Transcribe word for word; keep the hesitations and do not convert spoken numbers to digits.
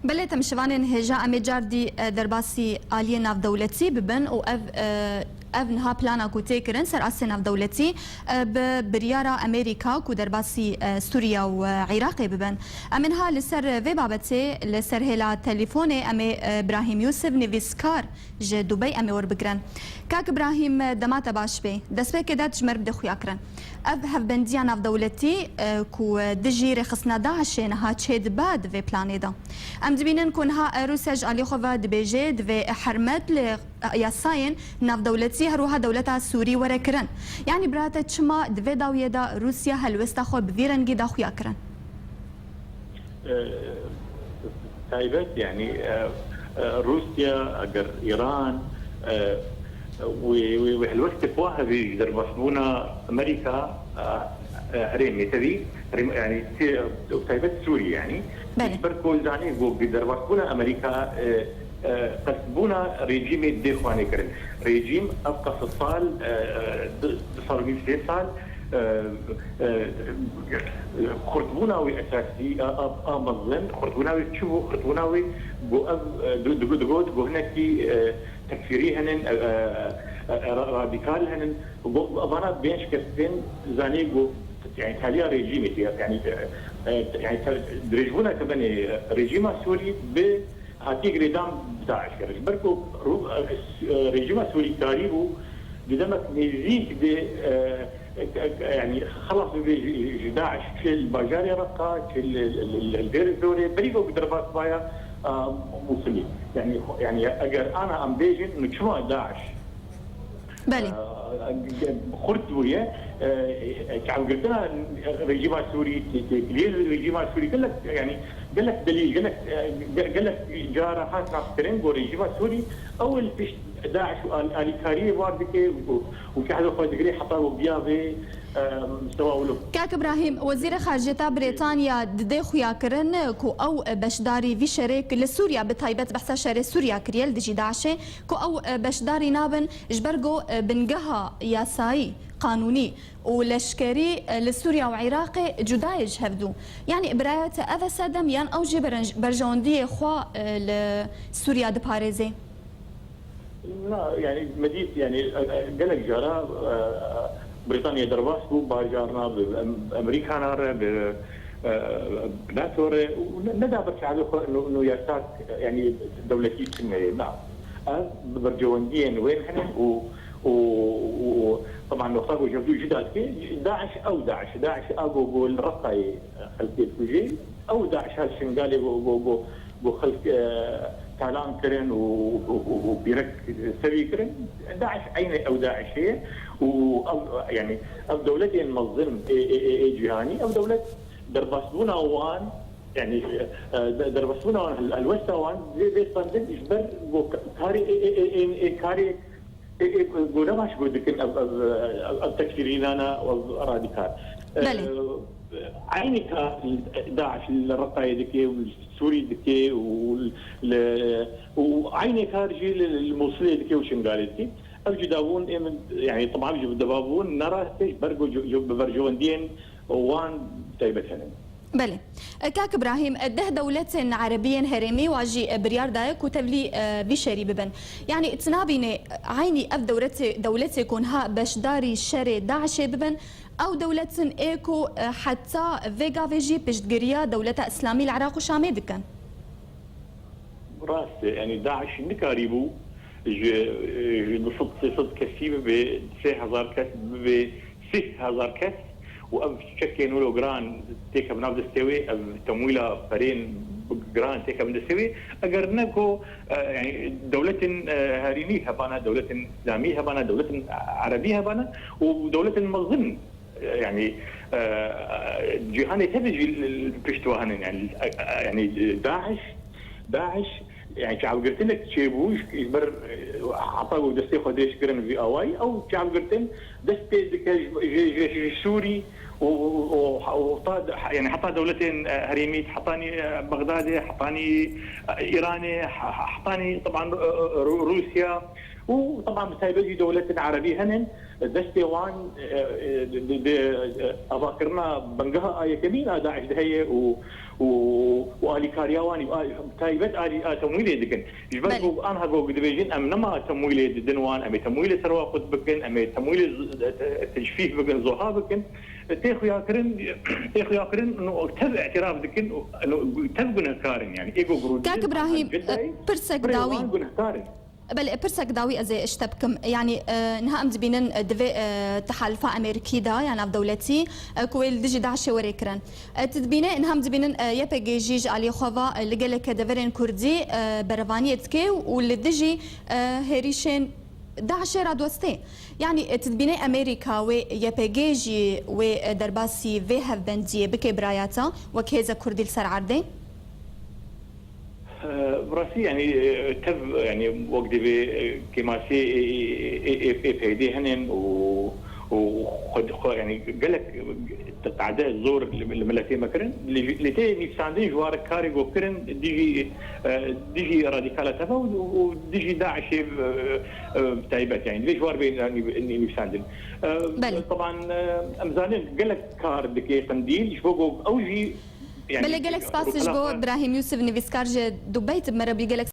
Belê, temşivanên hêja em ê car dî, e, derbasî aliyê navdewletî bibin û ev, e, ev niha plana ku tê kirin ser asê navdewletî, e, bi biryara Amerîka ku derbasî, e, Sûriye û, e, Iraqê bibin. Em ê niha li ser vê babetê li ser hêla telîfonê em ê, e, Brahîm Yûsif, nivîskar ji Dubey, em ê werbigirin. Kak Brahîm, dema te baş bê. Destpêkê de tu ji me re bide xuya kirin. Ev hevbendiya navdewletî, e, ku dijî rêxistina DAIŞê niha çêdibe di vê planê de. Em dibînin ku niha, e, Rûsya ji alî xwe ve dibêje divê hermet li, e, yasayên navdewletî her wiha dewleta Sûrî were kirin. Yanî biraya te çima di vê dawiyê de Rûsya helwesta xwe bi vî rengî da xuya kirin? E, taybet, yani, e, e, Rûsya, eger Îran, e, wê, wê, wê helwestê xwe hebî ji derbasbûna Amerîka, e, e, herêmê tevî, herêm, yani, tê, taybet Sûrî, yani. Belê. Ji ber ku zanî ku bi derbasbûna Amerîka, e, e, qestbûna rejîmê dê xwanê kirin. Rejîm ev qas sal, e, e, du, du sal û nîv, sê sal, e, e, xurtbûna wî esasî, a, a, a mezin, xurtbûna wî çi bû? Xurtbûna wî ku ev, e, du, du, digot ku hinekî, e, tekfîrî henin, e, e, e, ra-, radîkal henin. Ku evana bên şikestin zanî ku, yani, taliya rejîmê, yani, e, e, yani, te-, dirêjbûna temenê rejîma Sûrî bi hatiye girêdan bi DAIŞ kir. Ji ber ku rû-, e, rejîma Sûrî karîbû di demek nêzîk de, e, e, e, yani, xelas bibe ji, ji DAIŞ, çi li bajarê Reqa, çi li, li, li, li Dêr Zorê, berî ku bi derbas baya, e, Mûsilê. Yani, yani, eger ana em bêjin, nu çima DAIŞ? Belê. Xurt bûye, e, e, çavgirtina rejîma Sûrî, tê-, têkiliyê rejîma Sûrî gelek, yani, gelek delîl, gelek, e, ge-, gelek cara hat naskirin ku rejîma Sûrî ew li pişt DAIŞ û al-, alîkariyê wan dike û, û cehda xwe digire heta ku biyavê, e, mistewa wilo. Kak Ibrahîm, Wezîrê Xariciyeta Brêtanya didê xuya kirin ku ew beşdarî vî şerê li Sûriya, bi taybet behsa şerê Sûriya kiriye li dijî DAIŞê, ku ew beşdarî nabin ji ber ku bingeha yasayî, qanûnî û leşkerî li Sûriya û Iraqê cuda ye ji hevdû. Yanî biraya te ev e sedem yan ew jî berenj-, berjewendiyê xwe li Sûriya diparêzê? Na, yani, me dît, yani, e, e, gelek cara, e, Brîtanya derbas bû, bajarna bi Em-, Amerîkana re, bi, e, NATO re, û ne, neda ber çavê xwe, no, no yasak, yani, dewletî çinmeyê, na. Ev bi bercewendiyên wên hene û, û, û, û, teban, noqta ku ji hevdû cuda dike, DAIŞ ew DAIŞ, DAIŞ a ku, ku li Reqayê xelkê dikuje, ew DAIŞ a li Şingalê ku, ku, ku, ku xelk, e, talan kirin û, û, û, û pîrek sevî kirin, DAIŞ eynê ew DAIŞê ye û ev, yani, ev dewletên mezin ê, ê, ê, ê cîhanî, ev dewlet derbasbûna wan, yani, e, de-, derbasbûna wan, hel-, helwesta wan dê, dê standin ji ber ku ka-, karê, ê, ê, ê, ê, ê karê, ê, ê, ku ne baş ku dikin ev, ev, ev, ev tekfîrînana û ev radîkal. E, Belê. Eynî kar DAIŞ li Reqayê dike û li Sûrî dike û li, û eynê kar jî li, li Mûsilê dike û Şingalê dike. Ev cudabûn ê min, yani, teban ji devabûn ne rast e, ji ber ku ji, ji bi berjewendiyên wan taybet hene. Belê. Kak Ibrahîm, deh dewletên erebî yên herêmî wa jî biryar daye ku tevlî, e, vî şerî bibin. Yanî tu nabînî, e, eynî ev dewletê, dewletê ku niha beşdarî şerê DAIŞê bibin, ew dewletin ê ku, e, heta vê gavê jî piştgiriya dewleta Îslamî li Iraq û Şamê dikin? Rast e, yani, DAIŞ nikarîbû ji, ji du sed sê sed kesî bibe sê hezar kes, bibe sîh hezar kes û ev çekên wilo giran têkevin nav destê wê, ev temwîla perên giran têkevin destê wê, eger ne ku, e, yani, dewletên, e, herêmî hebana, dewletên îslamî hebana, dewletên erebî hebana û dewletên mezin, e, yani, e, cîhanê tevî jî li, li pişt we henin, yani, e, e, yani, DAIŞ, DAIŞ, yani, çavgirtinek çêbû, ji, ji ber, e, heta ku destê xwe dirêj kirin vî awayî, ew çavgirtin dest pê dike ji, ji, ji, ji Sûrî û, û, û, û, û ta, yani, heta dewletên, e, herêmî, hetanî, e, Bexdadê, hetanî, e, Îranê, he-, he-, hetanî, teban, e, e, Rû-, Rûsya û teban bi taybet jî dewletên erebî hene, destê wan, e, e, di, di, e, avakirina bengeha a yekemîn a DAIŞ de heye û, û, û alîkariya wan û a, taybet alî a temwîlê dikin. Ji ber Belê. ku anha ku dibêjin, em nema temwîlê didin wan, em ê temwîlê serwa xwe bikin, em ê temwîlê z-, te-, tecfîf bikin, zoha bikin. Tê xuyakirin, tê xuyakirin, no, tev îtiraf dikin, no, tev gunehkar in, yani, êgo grûdî Kak Îbrahîm, Jedayê, pirsek pirê dawî. wan gunehkar in. Belê, pirsek dawî ez ê ji te bikim. Yanî, e, niha em dibînin, e, divê, e, tehalifa Amerîkî de ya navdewletî, e, ku wê li dijî DAIŞê were kirin. E, tu dibîne, niha em dibînin, e, Y P G jî ji aliyê xwe ve, e, li geleke deverên Kurdî, e, berevaniyê dike û li dijî, e, hêrîşên DAIŞê radiwestê. Yanî, e, tu dibîne Amerîka wê Y P G jî wê, e, derbasî vê hevbendiyê bike biraya te wek hêza Kurdî li ser erdê? Bi rastî, yani, e, tev, yani, wek divê, e, kêmasê, e, e, e, e, P Y D hene û, û xwe, xwe, yani, gelek, e, tade zor li, li miletê me kirin. Lê, lê tê nivîsandin ji war karê ku kirin dijî, e, dijî radîkala teva û, û dijî DAIŞê, e, e, taybet, yani, divê ji war bê, yani, nivîsandin. E, Belê. Teban, e, em zanin gelek kar dike Qendîl, ji bo ku ew jî Yani, Belê, gelek spas ji bo rûpela xwe. Birahîm Yûsif, nivîskar ji Dubey, tu bi me re bûyî, gelek